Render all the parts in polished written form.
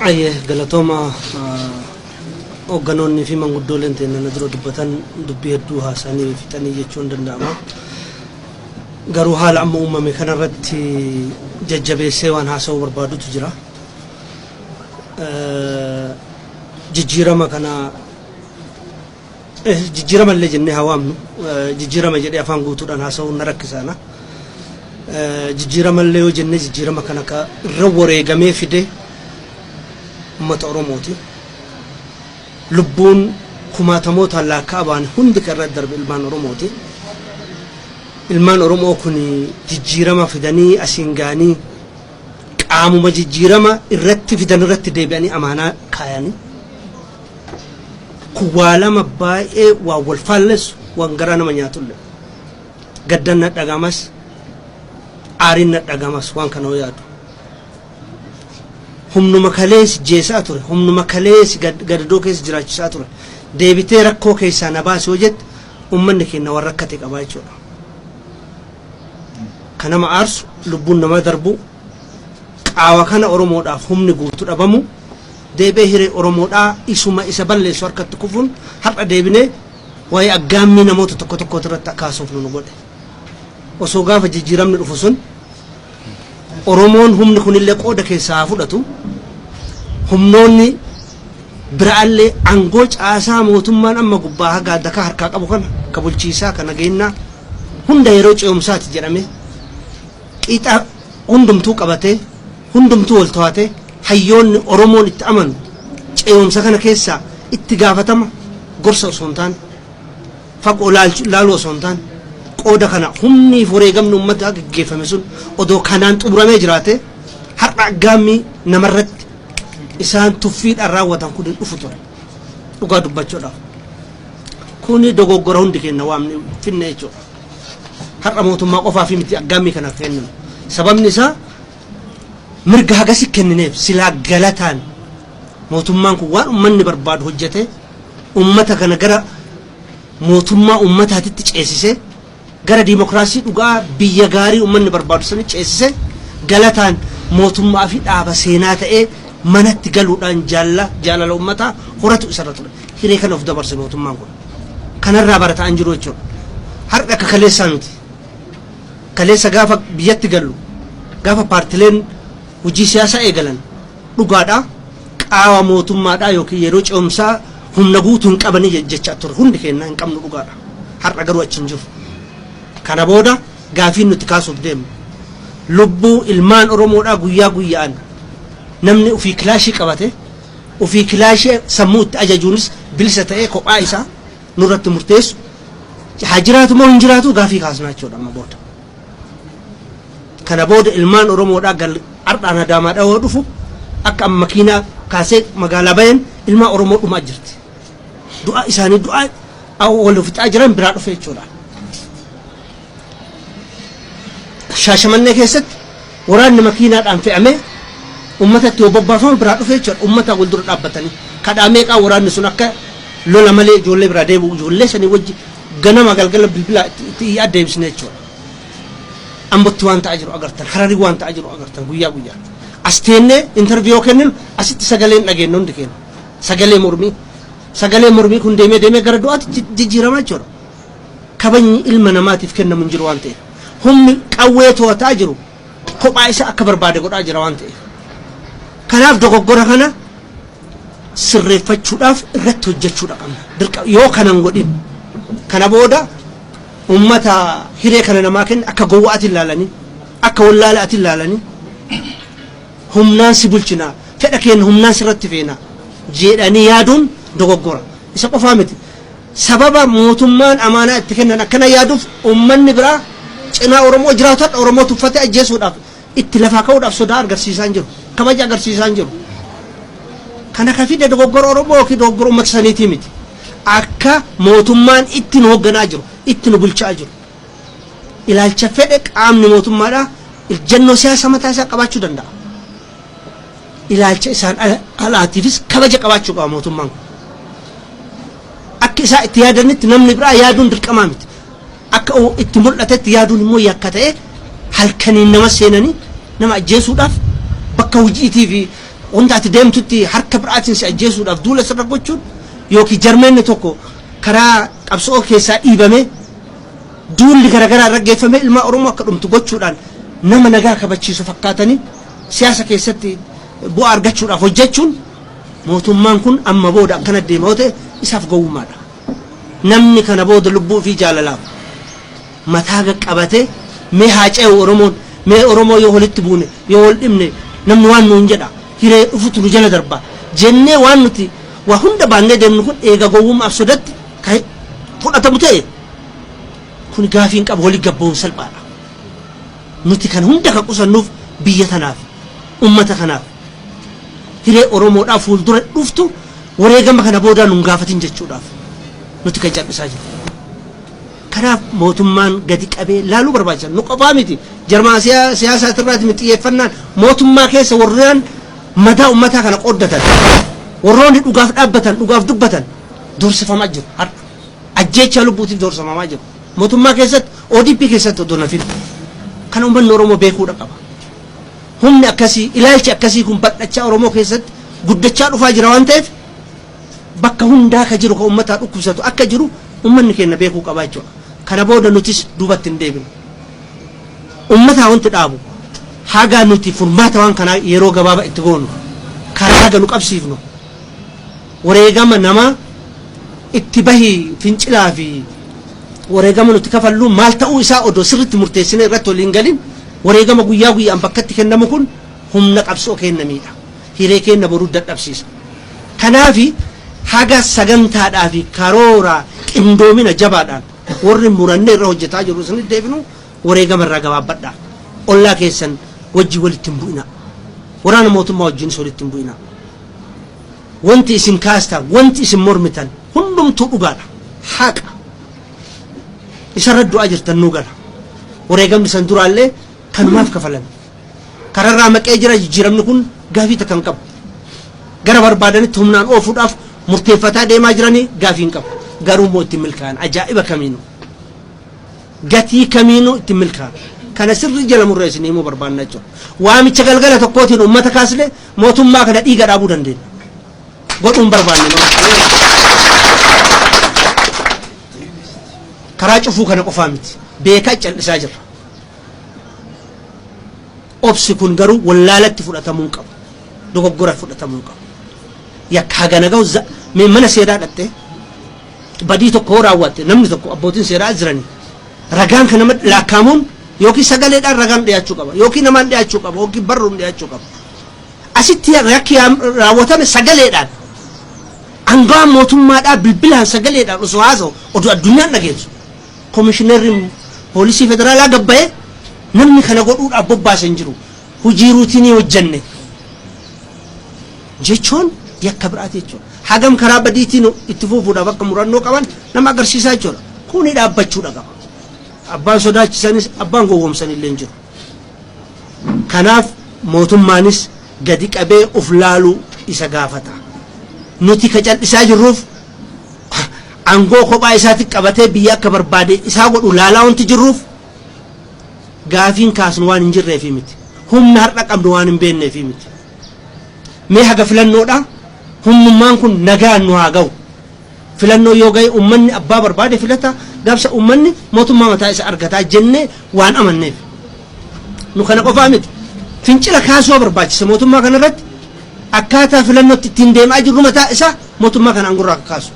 Ayyee, galatooma. Hoogganoonni fi manguddooleen teenya na dura dubbatan dubbii hedduu haasanii fixanii jechuun danda'ama. Garuu haala amma uumame kanarratti jajjabeessee waan haasa'uu barbaadutu jira. Jijjiirama kana jijjiirama illee jennee haa waamnu, jijjiirama jedhee afaan guutuudhaan haasa'uun na rakkisaana. Jijjiirama illee yoo jennee, jijjiirama kana ka irra wareegamee fide uummata Oromooti. Lubbuun kumaatamootaan lakkaa'aman hundi kan irra darbe ilmaan Oromooti. Ilmaan Oromoo kun jijjiirama fidanii asiin ga'anii, qaamuma jijjiirama irratti fidan irratti deebi'anii amaanaa kaayanii, kun waa lama baay'ee waan wal faallessu, waan garaa nama nyaatullee. Gaddan na dhagamas, aariin na dhagamas waan kana yoo yaadu. Humnuma kalees jeesaa ture, humnuma kalees gadadoo keessa jiraachisaa ture, deebitee rakkoo keessaa na baasi yoo jette, uummanni keenya waan rakkate qabaa jechuudha. Ka nama aarsu, lubbuun namaa darbu, qaawa kana Oromoodhaaf humni guutu dhabamu, deebi'ee hiree Oromoodhaa isuma isa balleessu harkatti kufuun, har'a deebinee waa'ee aggaammii namoota tokko tokkooti irratti akka haasofnu nu godhe. Osoo gaafa jijjiiramni dhufu sun Oromoon humni kunillee qooda keessaa haa fudhatu, humnoonni biraallee aangoo caasaa mootummaan amma gubbaa haga dakaa harkaa qabu kana, ka bulchiisaa, ka nageenyaa hunda, yeroo ce'umsaati jedhame qixa hundumtuu qabatee, hundumtuu wal to'atee, hayyoonni Oromoon itti amanu ce'umsa kana keessaa itti gaafatama gorsa osoo hin taane, fagoo laaluu osoo hin taane, qooda kana humni fi wareegamni uummata gaggeeffame sun odoo kanaan xumuramee jiraate, har'a aggaammii namarratti isaan tuffiidhaan raawwatan kun hin dhufu ture, dhugaa dubbachuudhaaf. Kuni dogoggora hundi keenya waamne finne jechuudha. Har'a mootummaa qofaa fi miti aggaammii kanaaf kenninu. Sababni isaa mirga hagasi kennineef. Silaa galataan mootummaan kun waan uummanni barbaadu hojjete, uummata kana gara mootummaa uummataatitti ceesise, gara diimokiraasii dhugaa biyya gaarii uummanni barbaadu sani ceesise, galataan mootummaa fi dhaaba seenaa ta'ee manatti galuudhaan jaalala uummataa horatu isarra ture. Hiree kana of dabarse mootummaan kun. Kanarraa barataan jiru jechuudha. Har'a akka kaleessaa miti. Kaleessa gaafa biyyatti gallu, gaafa paartileen hojii siyaasaa eegalan, dhugaadha, qaawa mootummaadhaa yookiin yeroo ce'umsaa humna guutuu hin qabanii jechaa ture hundi keenya, hin qabnu, dhugaadha. Har'a garuu achi hin jiru. Kana booda gaafiin nuti kaasuuf deemnu, lubbuu ilmaan Oromoodhaa guyyaa guyyaan namni ofii kilaashii qabate, ofii kilaashii sammuu itti ajajuunis bilisa ta'ee kophaa isaa nurratti murteessu haa jiraatu moo hin jiraatu gaafii kaasnaa jechuudha amma booda. Kana booda ilmaan Oromoodhaa gal ardhaan Adaamaa dhawoo dhufu, akka amma makiinaa kaasee magaalaa bayan ilmaan Oromoo dhumaa jirti. Du'a isaanii du'a wal fixaa jiran biraa dhufe jechuudha. Shaashamannee keessatti waraanni makiinaadhaan fe'amee uummatatti yoo bobbaafamu biraa dhufe jechuudha. Uummata wal dura dhaabbatanii kadhaa meeqaa waraanni sun akka lola malee ijoollee biraa deebi'u, ijoollee sanii wajji ganama galgala bilbila itti iyyaa deebisne jechuudha. Ambotti waan ta'aa jiru agartan, Hararii waan ta'aa jiru agartan guyyaa guyyaa. As teennee interview kenninu, asitti sagaleen dhageenyu hundi keenya. Sagalee mormii. Sagalee mormii kun deemee deemee gara du'aatti jijjiiramaa jechuudha. Kabajni ilma namaatiif kennamu hin jiru waan ta'eef. Humni qawwee to'ataa jiru kophaa isaa akka barbaade godhaa jira waan ta'eef. Kanaaf dogoggora kana sirreeffachuudhaaf irratti hojjechuudha qabna. Yoo kanan godhin, kana booda ummata hiree kana namaa kenne akka gowwaati ilaalanii, akka wallaalaati ilaalanii, humnaan si bulchinaa, fedha keenya humnaan sirratti feena jedhanii yaaduun dogoggora. Isa qofaa miti. Sababa mootummaan amaanaa itti kennan akkana yaaduuf, ummanni biraa cinaa Oromoo jiraatu har'a Oromoo tuffatee ajjeesuudhaaf itti lafaa ka'uudhaaf sodaa agarsiisaa hin jiru. Kabaja agarsiisaa hin jiru. Kana ka fide dogoggora Oromoo yookiin dogoggora uummata saniitii miti. Akka mootummaan itti nu hoogganaa jiru, itti nu bulchaa jiru. Ilaalcha fedhe qaamni mootummaadhaa ejjennoo siyaasa mataa isaa qabaachuu danda'a. Ilaalcha isaan alaatiifis kabaja qabaachuu qaba mootummaan kun. Akka isaa itti yaadanitti namni biraa yaaduun dirqamaa miti. Akka itti mul'atetti yaaduun immoo yakka ta'e, halkaniin nama seenanii nama ajjeesuudhaaf, bakka hojiitii fi Wanta ati deemtutti harka biraatiin si ajjeesuudhaaf duula sirra gochuun, yookiin jarmeenni tokko karaa qabsoo keessaa dhiibame, duulli garaagaraa irra geeffame, ilmaa Oromoo akka dhumtu gochuudhaan nama nagaa kabachiisu fakkaatanii siyaasa keessatti bu'aa argachuudhaaf hojjechuun, mootummaan kun amma booda akkana deema yoo ta'e isaaf gowwummaadha. Namni kana booda lubbuu fi jaalalaaf mataa qaqqabatee, mee haa ce'u Oromoon, mee Oromoo yoo walitti buune, yoo wal dhibne, namni waan nuun jedha, hiree dhufutu nu jala darba jennee waan nuti waa hunda baannee deemnu kun eega gowwummaaf sodatti kan fudhatamu ta'e, kun gaafiin qabu, walii gabboon salphaadha. Nuti kan hunda kan qusannuuf biyya tanaaf, ummata kanaaf, hiree Oromoodhaaf fuuldura dhuftu wareegama kana boodaa nun gaafatin jechuudhaaf nuti kan cal'isaa jiru. Kanaaf mootummaan gadi qabee laaluu barbaachisa. Nu qofaa miti. Jarmaa siyaasaatirraati miti xiyyeeffannaan, mootummaa keessa warreen madaa ummataa kana qooddatan, warroonni dhugaaf dhaabbatan, dhugaaf dubbatan doorsifamaa jiru har'a. Ajjeechaa lubbuutiif doorsifamaa jiru. Mootummaa keessatti, ODP keessatti odoo nafin. Kana uummanni Oromoo beekuudha qaba. Humni akkasii, ilaalchi akkasii kun bal'achaa Oromoo keessatti guddachaa dhufaa jira waan ta'eef, bakka hundaa ka jiru, ka uummataa dhukkubsatu akka jiru uummanni keenya beekuu qaba jechuudha. Kana booda nutis duubatti hin deebinu. Uummataa wanti dhaabu, haga nuti furmaata waan kanaa yeroo gabaabaa itti goonu, karaa haga nu qabsiifnu, wareegama namaa itti bahii fincilaa fi wareegama nuti kafallu maal ta'uu isaa odoo sirriitti murteessine irratti waliin galin, wareegama guyyaa guyyaan bakkatti kennamu kun humna qabsoo kennamiidha. Hiree kenna boruu dadhabsiisa. Kanaafi haga sagantaadhaa fi karoora qindoomina jabaadhaan warri murannee irra hojjetaa jiru isin deebinu, wareegama irraa gabaabbadhaa. Ollaa keessan wajji walitti hin bu'ina. Waraana mootummaa wajjinis walitti hin bu'ina. Wanti isin kaastan, wanti isin mormitan hundumtuu dhugaadha. Haqa. Isarra du'aa jirtan nuu gala. Wareegamni san duraallee kanumaaf kafalame. Kararraa maqee jira jijjiiramni kun, gaafii takka hin qabu. Gara barbaadanitti humnaan oofuudhaaf murteeffataa deemaa jiranii, gaafii hin qabu. Garuu immoo ittiin milkaa'an ajaa'iba kamiinuu. Gatii kamiinuu ittiin milkaa'an. Kana sirrii jala murree isin himuu barbaanna jechuudha. Waamicha galgala tokkootiin uummata kaasne mootummaa kana dhiiga dhaabuu dandeenya. Godhuun barbaanne, karaa cufuu kana qofaa miti. Beekaa cal'isaa jirra. Obsi kun garuu wallaalatti fudhatamuu hin qabu. Dogoggora fudhatamuu hin qabu. Yakka hagana gahu mee mana seeraa dhattee badii tokko hoo raawwatte, namni tokko, abbootiin seeraa jiranii, ragaan kan nama laakkaamuun yookiin sagaleedhaan ragaan dhiyaachuu qaba, yookiin namaan dhiyaachuu qaba, yookiin barruun dhiyaachuu qaba. Asitti yakki raawwatame sagaleedhaan aangawaan mootummaadhaa bilbilaan sagaleedhaan osoo haasa'u, oduu addunyaan dhageessu, komishinerri poolisii federaalaa gabbayee namni kana godhuudhaaf bobbaase hin jiru, hojii routine hojjenne jechuun yakka biraati jechuudha. Hagam karaa badiitiin itti fufuudhaaf akka murannoo qaban nama agarsiisaa jechuudha. Kuni dhaabbachuudha qaba. Abbaan sodaachisanis, abbaan gowwoomsan illee hin jiru. Kanaaf mootummaanis gadi qabee uf laaluu isa gaafata. Nuti ka cal'isaa jirruuf aangoo kophaa isaatti qabatee biyya akka barbaade isaa godhu laalaa wanti jirruuf, gaafiin kaasnu waan hin jirreefi miti. Humna har'a qabnu waan hin beekneefi miti. Mee haga filannoodha humnummaan kun nagaan nu haa ga'u. Filannoo yoo ga'e uummanni abbaa barbaade filata, gaafsa uummanni mootummaa mataa isa argataa jennee waan amanneef. Nu kana qofaa miti. Fincila kaasuu barbaachisa mootummaa kanarratti, akkaataa filannootti ittiin deemaa jirru mataa isaa mootummaa kana aangorraa akka kaasu.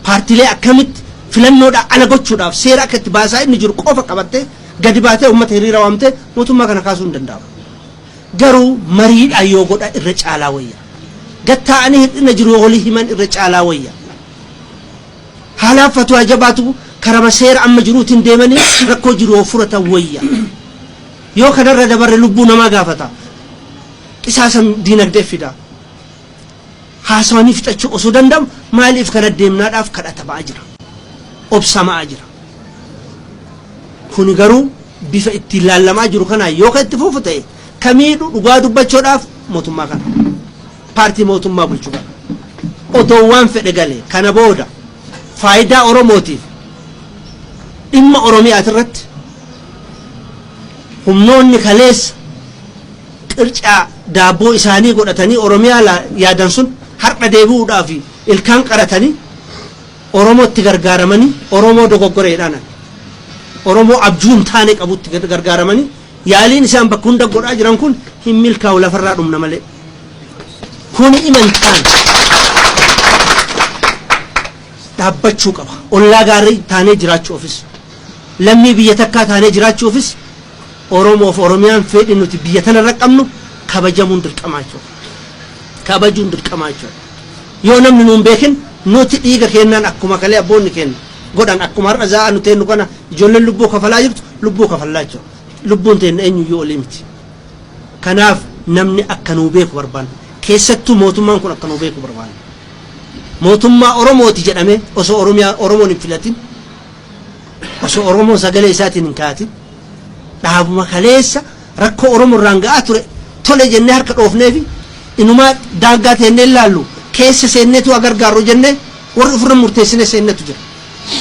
Paartiilee akkamitti filannoodhaa ala gochuudhaaf seera akka itti baasaa inni jiru qofa qabattee gadi baatee uummata hiriira waamtee mootummaa kana kaasuu hin danda'amu. Garuu mariidhaan yoo godha irra caalaa wayya. Gattaa'anii hir'ina jiru yoo walii himan irra caalaa wayya. Haalaafatu haa jabaatu, karama seera amma jiruutiin deemanii rakkoo jiru yoo furatan wayya. Yoo kanarra dabarre lubbuu namaa gaafata. Qisaasa diinagdee fida. Haasawanii fixachuu osoo danda'amu maaliif kana deemnaadhaaf kadhatamaa jira. Obsamaa jira. Kuni garuu bifa ittiin laallamaa jiru kanaan yoo kan itti fufu ta'e, kamiidhu dhugaa dubbachuudhaaf mootummaa kana. Paartii mootummaa bulchu kana. Otoo waan fedhe galee kana booda faayidaa Oromootiif dhimma Oromiyaati irratti humnoonni kaleessa Qircaa daabboo isaanii godhatanii Oromiyaa yaadan sun har'a deebi'uudhaaf ilkaan qaratanii Oromootti gargaaramanii, Oromoo dogoggoreedhaan, Oromoo abjuu hin taane qabutti gargaaramanii yaaliin isaan bakka hunda godhaa jiran kun hin milkaa'u, lafarraa dhumna malee. Kuni imantaan dhaabbachuu qaba. Ollaa gaarii taanee jiraachuufis, lammii biyya takkaa taanee jiraachuufis, Oromoof Oromiyaan fedhi nuti biyya tanarra qabnu kabajamuun dirqamaa jechuudha. Kabajuun dirqamaa jechuudha. Yoo namni nuun beekin, nuti dhiiga kennaan akkuma kalee abboonni kenna godhan, akkuma har'a za'a nu teennu kana ijoolleen lubbuu kafalaa jirtu, lubbuu kafallaa jechuudha. Lubbuun teenna eenyuyyuu olii miti. Kanaaf namni akka nuu beeku barbaanna. Keessattuu mootummaan kun akka nuu beeku barbaanna. Mootummaa Oromooti jedhamee osoo Oromiyaa Oromoon hin filatin, osoo Oromoon sagalee isaatiin hin kaatin, dhaabuma kaleessa rakkoo Oromoo irraan ga'aa ture tole jennee harka dhoofneefi, inumaa daangaa teennee ilaallu keessa seenneetu gargaarru jennee warri ofirra murteessine seennetu jira.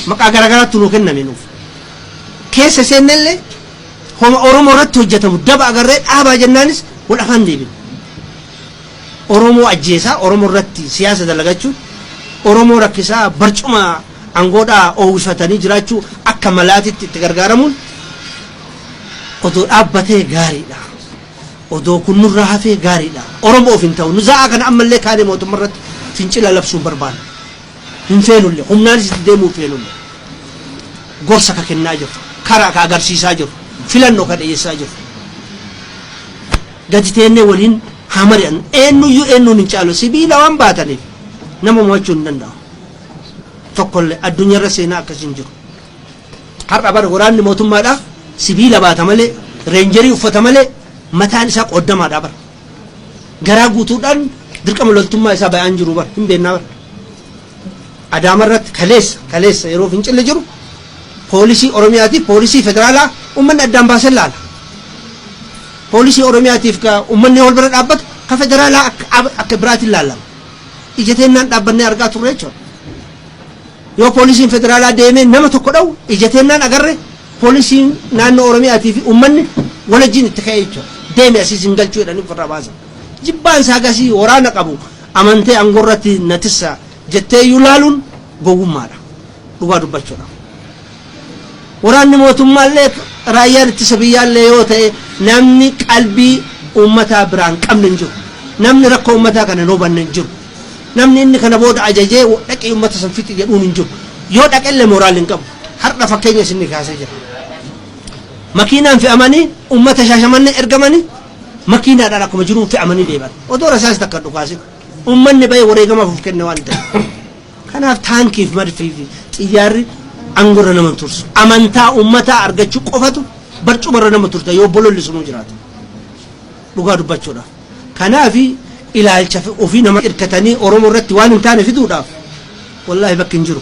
Maqaa garaagaraatti nuu kenname nuuf. Keessa seennellee homa Oromoo irratti hojjetamu daba agarree dhaabaa jennaanis wal afaan deebine. Oromoo ajjeesaa, Oromoo irratti siyaasa dalagachuun, Oromoo rakkisaa barcuma aangoodhaa oowwifatanii jiraachuu akka malaatitti itti gargaaramuun odoo dhaabbatee gaariidha. Odoo kun nurraa hafee gaariidha. Oromoof hin ta'u. Nu za'aa kana ammallee kaanee mootummaa irratti fincila labsuun barbaanna. Hin feenullee, humnaanis itti deemuu hin feenullee. Gorsa ka kennaa jiru, karaa ka agarsiisaa jiru, filannoo ka dhiyeessaa jiru. Gadi teennee waliin haa mari'annu. Eenyuyyuu eenyuun hin caalu. Sibiila waan baataniif nama mo'achuu hin danda'u. Tokkollee addunyaarra seenaa akkasii hin jiru. Har'a bara waraanni mootummaadhaa sibiila baata malee, reenjerii uffata malee, mataan isaa qooddamaadha bara. Garaa guutuudhaan dirqama loltummaa isaa bayaan jiru bara, hin beennaa bara. Adaama irratti kaleessa yeroo fincilli jiru poolisii Oromiyaatiif poolisii federaalaa uummanni addaan baasee laala. Poolisii Oromiyaatiif ka uummanni wal bira dhaabbatu, ka federaalaa akka biraatiin laalama. Ija teennaan dhaabbannee argaa turre jechuudha. Yoo poolisiin federaalaa deemee nama tokko dha'u ija teennaan agarre, poolisiin naannoo Oromiyaatii fi uummanni walajjiin itti ka'ee jechuudha. Deeme asiis hin galchuu jedhanii ofirraa baasan. Jibbaan isaa gasii waraana qabu amantee aangoo irratti natissa jettee iyyuu laaluun gowwummaadha. Dhugaa dubbachuudha. Waraanni mootummaallee, raayyaan ittisa biyyaallee yoo ta'e, namni qalbii uummataa biraan qabne hin jiru. Namni rakkoo uummataa kana hin hubanne hin jiru. Namni inni kana booda ajajee dhaqii uummata san fixi jedhuun hin jiru. Yoo dhaqellee moraal hin qabu. Har'a fakkeenya isin kaasee jira. Makiinaan fe'amanii uummata Shaashamannee ergamanii makiinaadhaan akkuma jiruun fe'amanii deeman. Odoo rasaas takka dhukaasin. Uummanni bahee wareegamaaf of kenne waan ta'eef. Kanaaf taankiif marfii fi xiyyaarri aangorra nama tursu. Amantaa uummataa argachuu qofatu barcumarra nama turta yoo bololli sunuu jiraata. Dhugaa dubbachuudhaaf. Kanaaf ilaalcha ofii nama hirkatanii Oromoo irratti waan hin taane fiduudhaaf wallaahi bakki hin jiru.